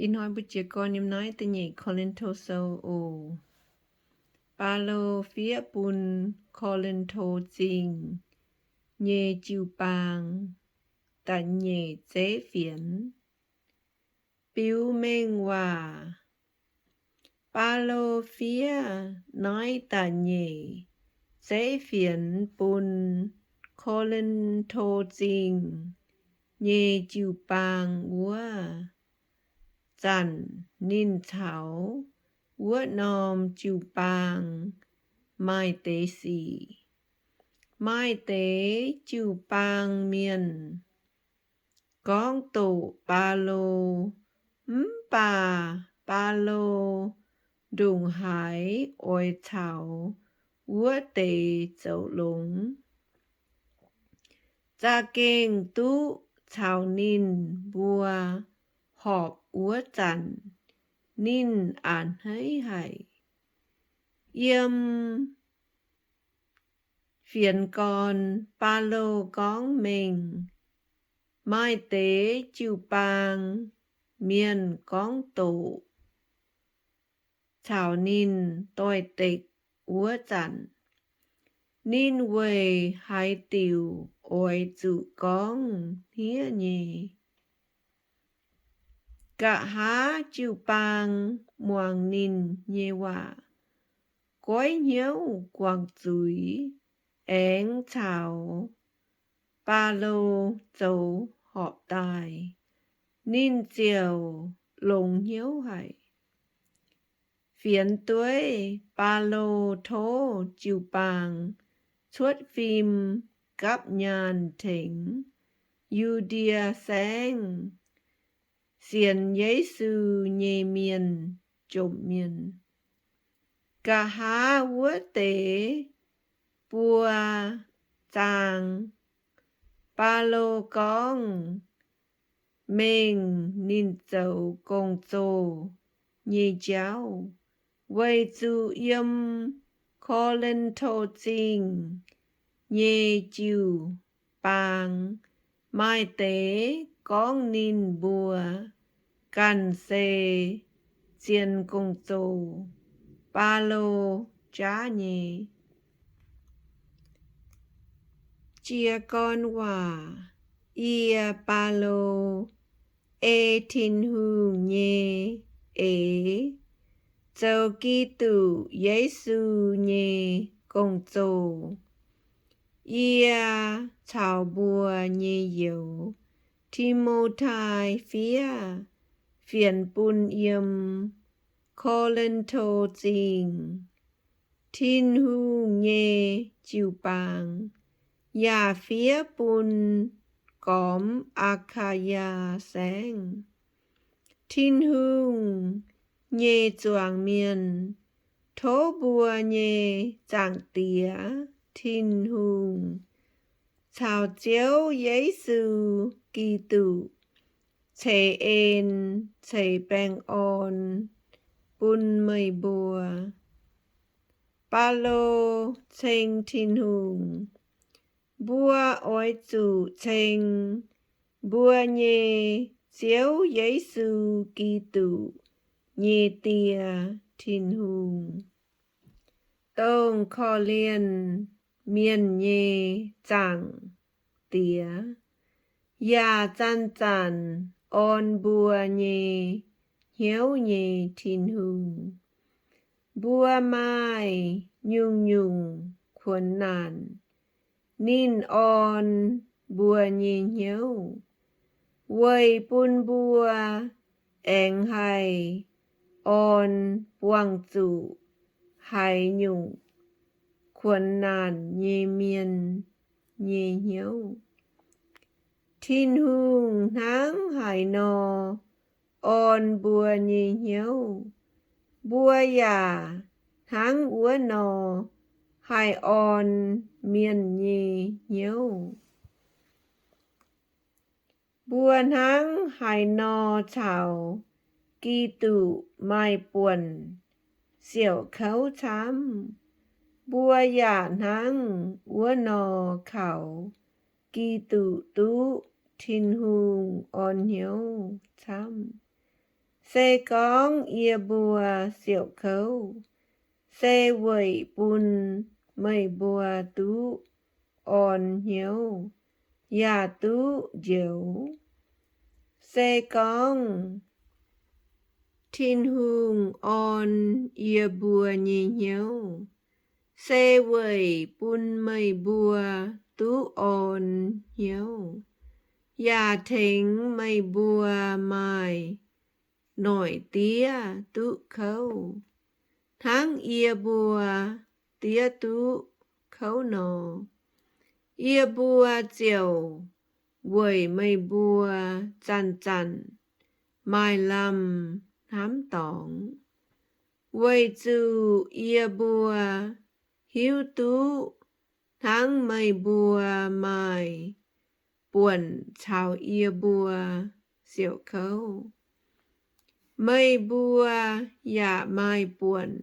Ih hnoi mbuo jiez gorn yiem naaiv da'nyeic Ko^lin^to Sou oc. Baulo fiev bun Ko^lin^to Zingh nyei jiu-baang da'nyeic zeiv fienx. Biux mengh waac. Baulo fiev naaiv da'nyeic zeiv fienx bun Ko^lin^to Zingh nyei jiu-baang wuov zanc, ninh caux wuov norm jiu-baang maaih deix sic. Maaih deix jiu-baang mienh gorngv doqc Baulo, mv baac Baulo ndongc haaix oix caux wuov deix zoux longx. Za'gengh duqv caux ninh mbuo horpc wuov zanc, ninh a'hneiv haic. Yiem fienx gorn Baulo gorngv mengh maaih deix jiu-baang mienh gorngv doqc caux ninh doix-dekc wuov zanc, ninh weic haaix diuc oix zuqc gorngv hniev nyei? Nqa'haav jiu-baang muangx ninh nyei waac, goiv hnyouv guangc zuiz, aengx caux Baulo zoux horpc daaih, ninh ziouc longx hnyouv haic. Fienx dueiv Baulo tov jiu-baang cuotv fim gapv nyaanh tengx Yu^ndie Saengv sienx Yesu nyei mienh jomc mienh. Nqa'haav wuov deix buo zaang, Baulo gorngv mengh ninh zoux gong-zoh nyei jauv, weic zuqc yiem Ko^lin^to Zingh nyei jiu-baang maaih deix gorngv ninh mbuo ganh se zien gong-zoh, Baulo jaav nyei. Jiez gorn waac. Yie, Baulo, ei Tin-Hungh nyei eix zoux Giduc Yesu nyei gong-zoh. Yie caux mbuo nyei youz, Ti^mo^tai, fiev fienx bun yiem Ko^lin^to Zingh Tin-Hungh nyei jiu-baang, yaac fiev bun gormx Aa^kaa^yaa Saengv. Tin-Hungh nyei zuangx mienh, tov mbuo nyei Zaangc Diex Tin-Hungh caux Ziouv Yesu Giduc ceix en ceix baengh orn bun meih mbuo. Baulo ceng Tin-Hungh. Mbuo oix zuqc ceng mbuo nyei Ziouv Yesu Giduc nyei Die, Tin-Hungh, dongh korv-lienh mienh nyei Zaangc Diex, yaac zanc-zanc orn mbuo nyei hnyouv nyei Tin-Hungh. Mbuo maaih nyungc-nyungc kuonx naanc, ninh orn mbuo nyei hnyouv, weic bun mbuo aengx haih orn buangh zuqc haaix nyungc kuonx naanc nyei mienh nyei hnyouv. Tin-Hungh hnangv haaix nor orn mbuo nyei hnyouv, mbuo yaac hnangv wuov nor haih orn mienh nyei hnyouv. Mbuo hnangv haaix nor caux Giduc maaih buonc siouc kouv camv, mbuo yaac hnangv wuov nor kaux Giduc duqv Tin-Hungh orn hnyouv camv. Se gorngv yie mbuo siouc kouv, se weic bun meih mbuo duqv orn hnyouv yaac duqv njoux. Se gorngv Tin-Hungh orn yie mbuo nyei hnyouv, se weic bun meih mbuo duqv orn hnyouv yaac tengx meih mbuo maaih noic diev duqv kouv, hnangv yie mbuo diev duqv kouv nor. Yie mbuo ziouc weic meih mbuo zanc-zanc maaih lamh hnamv dorngx, weic zuqc yie mbuo hiuv duqv hnangv meih mbuo maaih buonc caux yie mbuo siouc kouv, meih mbuo yaac maaih buonc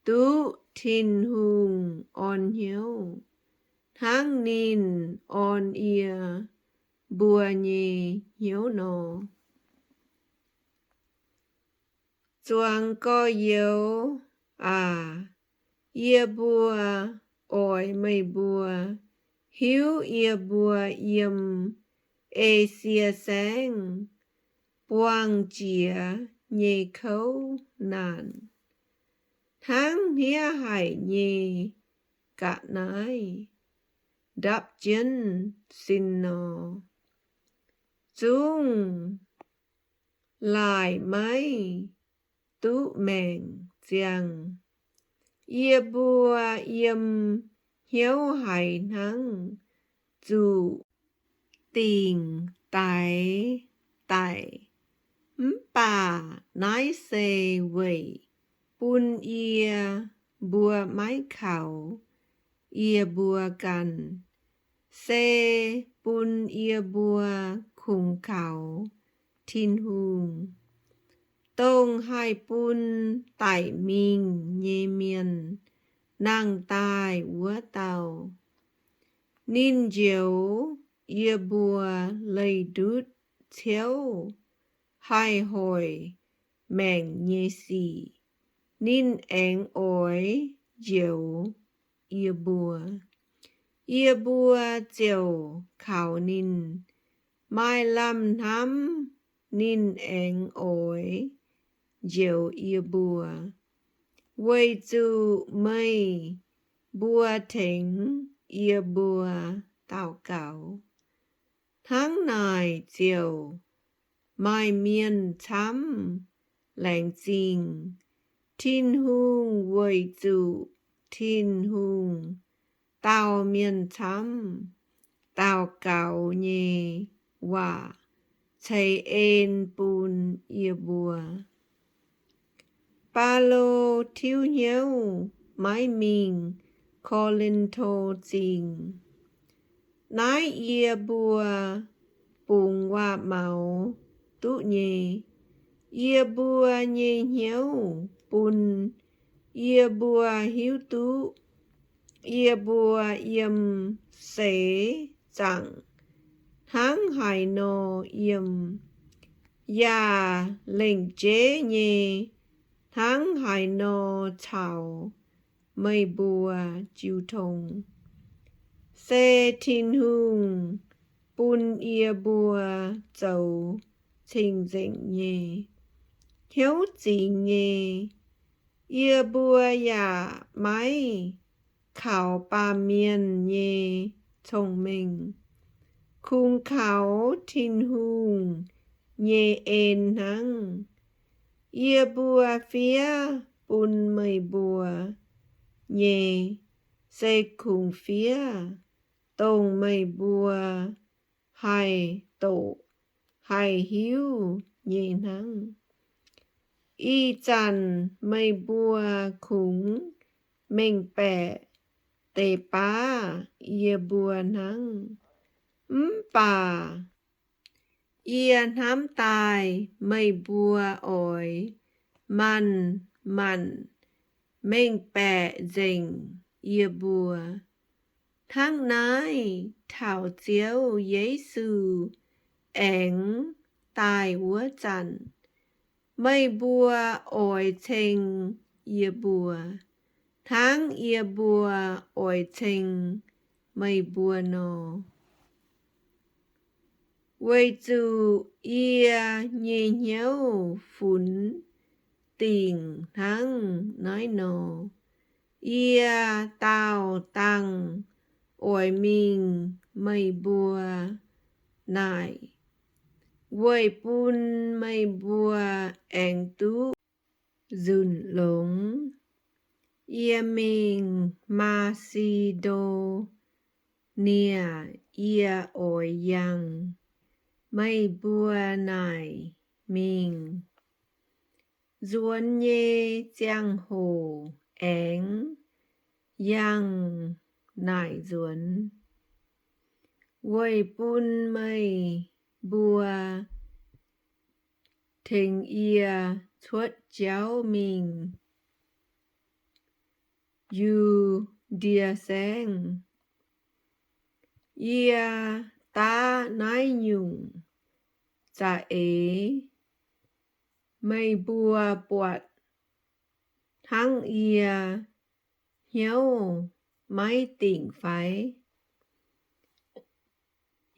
duqv Tin-Hungh orn hnyouv, hnangv ninh orn yie mbuo nyei hnyouv nor. Zuangx gorx-youz aac, yie mbuo oix meih mbuo hiuv yie mbuo yiem Esie Saengv buangh jiex nyei kouv naanc, hnangv hniev haic nyei ga'naaiv ndapv jienv sin nor, zungv laaic maiv duqv maengc ziangh. Yie mbuo yiem hnyouv haiz hnangv zuqc dingc daix daic, mv baac naaiv se weic bun yie mbuo maiv kaux yie mbuo ganh, se bun yie mbuo kungx kaux Tin-Hungh, dongh haih bun daic mingh nyei mienh nangh daaih wuov dauh. Ninh njoux yie mbuo leih ndutv ciouv haih hoic maengc nyei sic. Ninh aengx oix njoux yie mbuo, yie mbuo ziouc kaux ninh. Maaih lamh hnamv ninh aengx oix njoux yie mbuo, weic zuqc meih mbuo tengx yie mbuo daux gaux. Hnangv naaic ziouc maaih mienh camv laengz zingh Tin-Hungh, weic zuqc Tin-Hungh dauh mienh camv daux gaux nyei waac ceix en bun yie mbuo. Baulo tiuv hnyouv maiv mingh Ko^lin^to Zingh. Naaiv yie mbuo bungx waac-maux duqv nyei. Yie mbuo nyei hnyouv bun yie mbuo hiuv duqv yie mbuo yiem seix zaangc hnangv haaix nor yiem, yaac lengc jeiv nyei hnangv haaix nor caux meih mbuo jiu tong. Se Tin-Hungh bun yie mbuo zoux cing-nzengc nyei, hnyouv zingx nyei. Yie mbuo yaac maiv kaux baamh mienh nyei cong-mengh, kungx kaux Tin-Hungh nyei en hnangv. Yie mbuo fiev bun meih mbuo nyei se kungx fiev dongh meih mbuo haih doqc haih hiuv nyei hnangv. Ih zanc meih mbuo kungx mengh baeqc deix baav yie mbuo hnangv. Mv baac yie hnamv daaih meih mbuo oix manc-manc mengh baeqc nzengc yie mbuo. Hnangv naaiv, taux Ziouv Yesu aengx daaih wuov zanc, Meih mbuo oix ceng yie mbuo, hnangv yie mbuo oix ceng meih mbuo nor. Weic zuqc yie nyei hnyouv funx dingc hnangv naaiv nor, yie daauh dangh oix mingh meih mbuo naaic, weic bun meih mbuo aengx duqv nzunc longx. Yie mingh Maa^si^ndo^nie, yie oix yangh meih mbuo naaic mingh. Nzuonx nyei ziangh hoc aengx yangh naaic nzuonx, weic bun meih mbuo tengx yie cuotv jauv mingh Yu^ndie Saengv. Yie daav naaiv nyungc za'eix meih mbuo buatc hnangv yie hnyouv maiv dingc fai?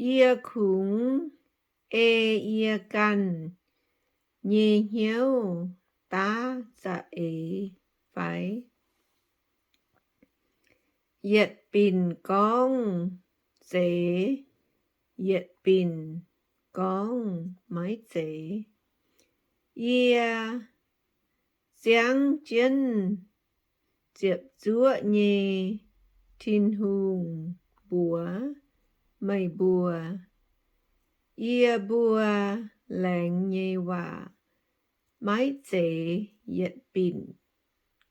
Yie kungx ei yie ganh nyei hnyouv daav za'eix fai? Yietc binc gorngv zeiz, yietc binc gorngv maiv zeiz. Yie ziangv jienv ziepc zuoqv nyei Tin-Hungh mbuox meih mbuo, yie mbuo laengz nyei waac maiv zeiz yietc binc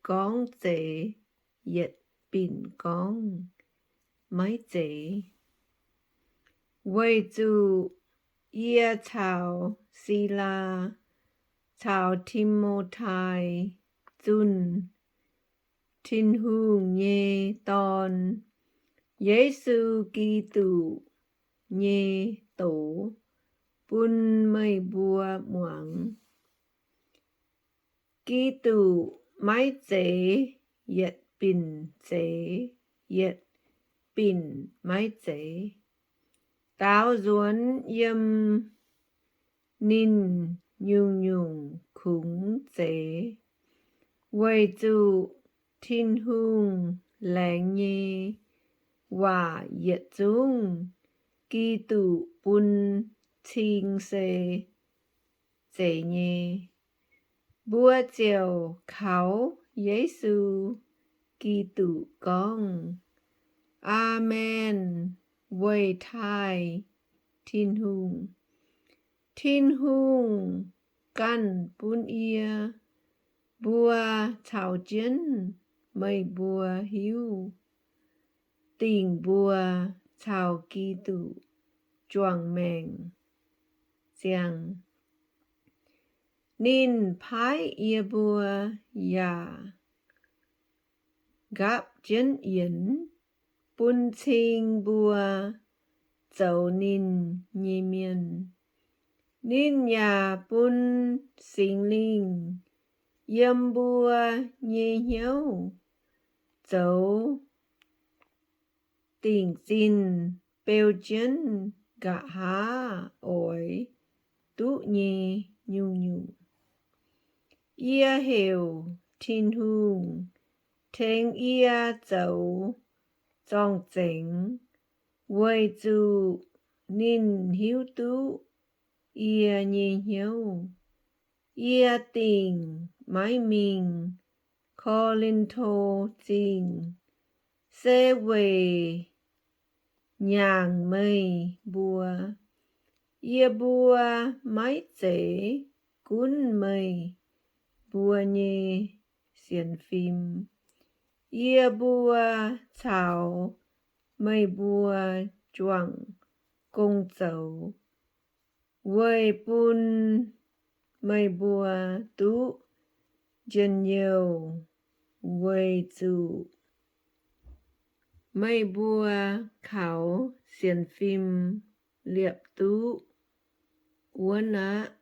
gorngv zeiz, yietc binc gorngv maiv zeiz. Weic zuqc yie caux Silaa caux Ti^mo^tai zunh Tin-Hungh nyei Dorn, Yesu Giduc, nyei doz bun meih mbuo muangx. Giduc maiv zeiz yietc binc zeiz, yietc binc maiv zeiz. Daaux nzuonx yiem ninh nyungc-nyungc kungx zeiz, weic zuqc Tin-Hungh laengz nyei waac yietc zungv Giduc bun cing se zeiz nyei. Mbuo ziouc kaux Yesu Giduc gorngv, Aamen, weic taaih Tin-Hungh. Tin-Hungh ganh bun yie mbuo caux jienv meih mbuo hiuv dingc mbuo caux Giduc juangc maengc ziangh. Ninh paaiv yie mbuo yaac nqaapv jienv yienx bun cing mbuo zoux ninh nyei mienh. Ninh yaac bun Singx Lingh yiem mbuo nyei hnyouv zoux dingc zinh beu jienv nqa'haav oix duqv nyei nyungc-nyungc. Yie heuc Tin-Hungh tengx yie zoux zorng-zengx, weic zuqc ninh hiuv duqv yie nyei hnyouv. Yie dingc maiv mingh Ko^lin^to Zingh se weic nyaangc meih mbuo. Yie mbuo maiv zeiz gunv meih mbuo nyei sienx fim. Yie mbuo caux meih mbuo juangc gong zoux weic bun meih mbuo duqv njien-youh, weic zuqc meih mbuo kaux sienx fim liepc duqv wuonv aqv.